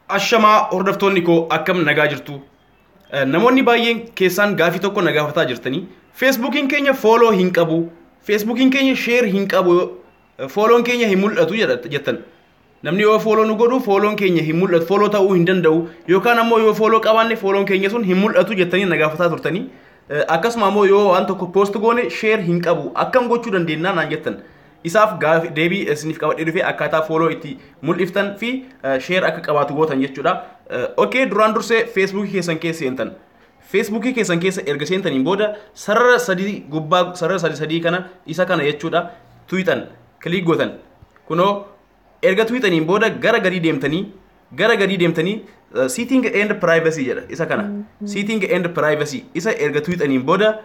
Ashamaa hordoftoonni koo, akkam nagaa jirtu? Namoonni baay'een keessaan gaafii tokko na gaafataa jirtanii: Feesbuukiin keenya follow hin qabu, Feesbuukiin keenya share hin qabu, follown keenya hin mul'atu jettan. Namni yoo follow nu godhu follown keenya hin mul'atu, follow ta'uu hin danda'u, yookaan ammoo yoo follow qabaanne follown keenya sun hin mul'atu jettanii na gaafataa turtanii. Akkasuma ammoo yoo waan tokko post goone share hin qabu, akkam gochuu dandeenya naan jettan. Isaaf deebii isiniif qabadhee dhufee, akkaataa follow itti mul'iftan fi share akka qabaatu gootan jechuudha. Okay, duraan dursee Feesbuukii keessan keessa seentan. Feesbuukii keessan keessa erga seentaniin booda sarara sadii gubbaa, sarara sadii sadii kana, isa kana jechuudha, tuyxan, click gootan. Kunoo erga tuyxaniin booda gara gadii deemtanii setting and privacy jedha, isa kana. Setting and privacy isa erga tuyxaniin booda,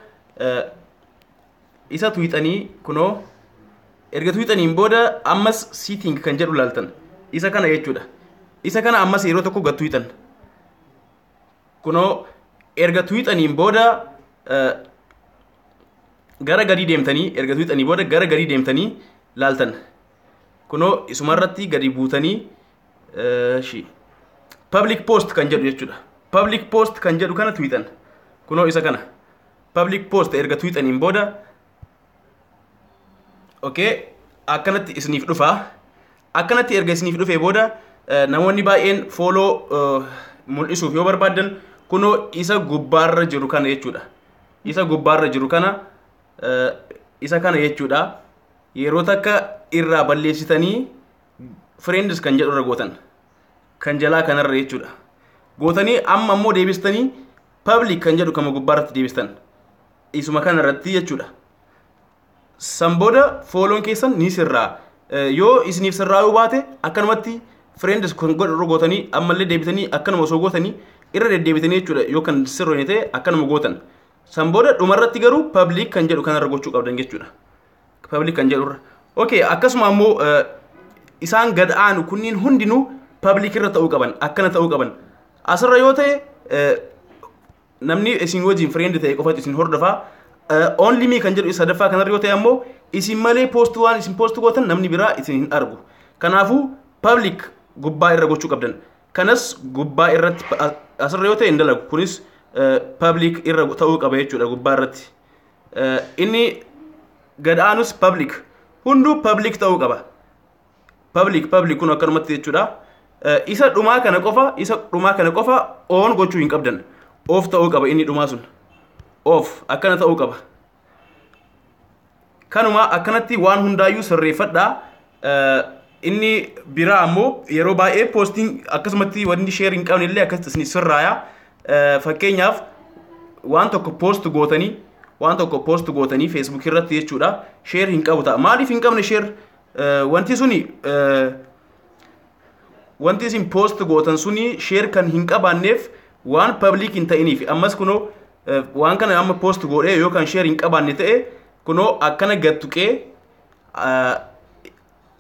isa tuyxanii, kunoo erga tuyxaniin booda ammas setting kan jedhu laaltan, isa kana jechuudha. Isa kana ammas yeroo tokko gad tuyxan. Kunoo erga tuyxaniin booda gara gadii deemtanii, erga tuyxanii booda gara gadii deemtanii laaltan. Kunoo isumarratti gadi buutanii shi public post kan jedhu jechuudha. Public post kan jedhu kana tuyxan. Kunoo isa kana. Public post erga tuyxaniin booda, okay, akkanatti isiniif dhufa. Akkanatti erga isiniif dhufee booda, namoonni baay'een follow mul'isuuf yoo barbaaddan, kunoo isa gubbaarra jiru kana jechuudha. Isa gubbaarra jiru kana, isa kana jechuudha. Yeroo takka irraa balleessitanii friends kan jedhu irra gootan. Kan jalaa kanarra jechuudha. Gootanii amma ammoo deebistanii public kan jedhu kama gubbaarratti deebistan. Isuma kanarratti jechuudha. San booda follown keessan ni sirraa. Yoo isiniif sirraa'uu baate, akkanumatti friends kan godhu gootanii, ammallee deebitanii akkanuma osoo gootanii irra deddeebitanii jechuudha, yoo kan sirroone ta'e akkanuma gootan. San booda dhumarratti garuu public kan jedhu kanarra gochuu qabdan jechuudha. Public kan jedhurra. Okay, akkasuma ammoo isaan gad aanu kunniin hundinuu public irra ta'uu qaban, akkana ta'uu qaban. Asirra yoo ta'e namni isin wajjin friend ta'e qofatu isin hordofaa. Only me kan jedhu sadaffaa kanarra yoo ta'e ammoo isin malee post waan isin post gootan namni biraa isin hin argu. Kanaafuu public gubbaa irra gochuu qabdan. Kanas gubbaa irratti asirra yoo ta'e hin dalagu. Kunis public irra ta'uu qaba jechuudha gubbaa irratti. Inni gad aanus public, hunduu public ta'uu qaba. Public, public kun akkanumatti jechuudha. Isa dhumaa kana qofa, isa dhumaa kana qofa on gochuu hin qabdan. Off ta'uu qaba inni dhumaa sun. Off akkana ta'uu qaba. Kanuma akkanatti waan hundaayyuu sirreeffadhaa. Inni biraa ammoo yeroo baay'ee postiin akkasumatti wanni share hin qabne illee akkasitti isin sirraaya. Fakkeenyaaf waan tokko post gootanii, waan tokko post gootanii Facebook irratti jechuudha, share hin qabu ta'a. Maaliif hin qabne share? Wanti suni, wanti isin post gootan suni share kan hin qabaanneef waan public hin ta'iniif. Ammas kunoo waan kana amma post godhee yoo kan share hin qabaanne ta'e, kunoo akkana gad tuqee,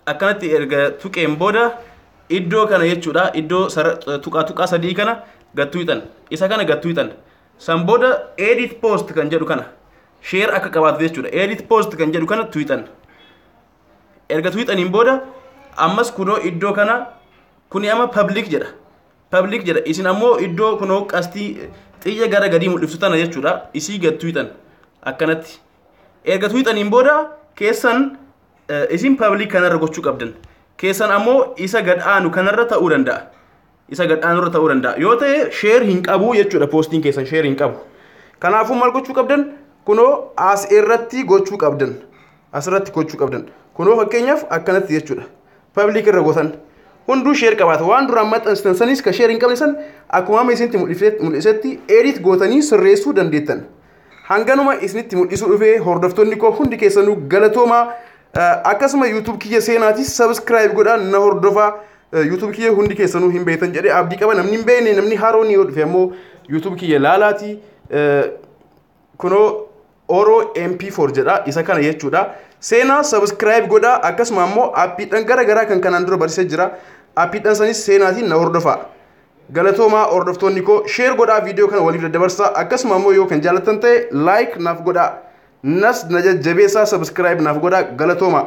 akkanatti erga tuqeen booda iddoo kana jechuudha, iddoo tuqaa tuqaa sadii kana gad tuqxan, isa kana gad tuqxan. San booda edit post kan jedhu kana, share akka qabaatu jechuudha, edit post kan jedhu kana tuqxan. Erga tuqxaniin booda ammas kunoo iddoo kana, kuni amma public jedha, public jedha. Isin ammoo iddoo kunoo qastii xiyya gara gadii mul'iftu tana jechuudha, isii gad tuqxan. Akkanatti erga tuqxaniin booda keessan isin public kanarra gochuu qabdan. Keessan ammoo isa gad aanu kanarra ta'uu danda'a. Isa gad aanurra ta'uu danda'a yoo ta'e share hin qabu jechuudha, postiin keessan share hin qabu. Kanaafuu maal gochuu qabdan? Kunoo as irratti gochuu qabdan, asirratti gochuu qabdan. Kunoo fakkeenyaaf akkanatti jechuudha, public irra gootan, hunduu share qabaata. Waan duraan maxxansitan sanis ka share hin qabne san akkuma amma isinitti mul'isetti edit gootanii sirreessuu dandeettan. Hanganuma isinitti mul'isuu dhufee. Hordoftoonni koo hundi keessanuu galatoomaa. Akkasuma YouTube kiyya seenaatis subscribe godhaa na hordofaa. YouTube kiyya hundi keessanuu hin beektan jedhee abdii qaba. Namni hin beekne, namni haroon yoo dhufe ammoo YouTube kiyya laalaati. Kunoo Oro MP4 jedha, isa kana jechuudha. Seenaa subscribe godhaa. Akkasuma ammoo appiidhaan gara garaa kan kanaan dura barsiisee jira, appiidhaan sanis seenaatiin na hordofaa. Galatoomaa hordoftoonni koo. Share godhaa, viidiyoo kana waliif daddabarsaa. Akkasuma ammoo yoo kan jaallattan ta'e like naaf godhaa, nas na jajjabeessaa, subscribe naaf godhaa. Galatoomaa.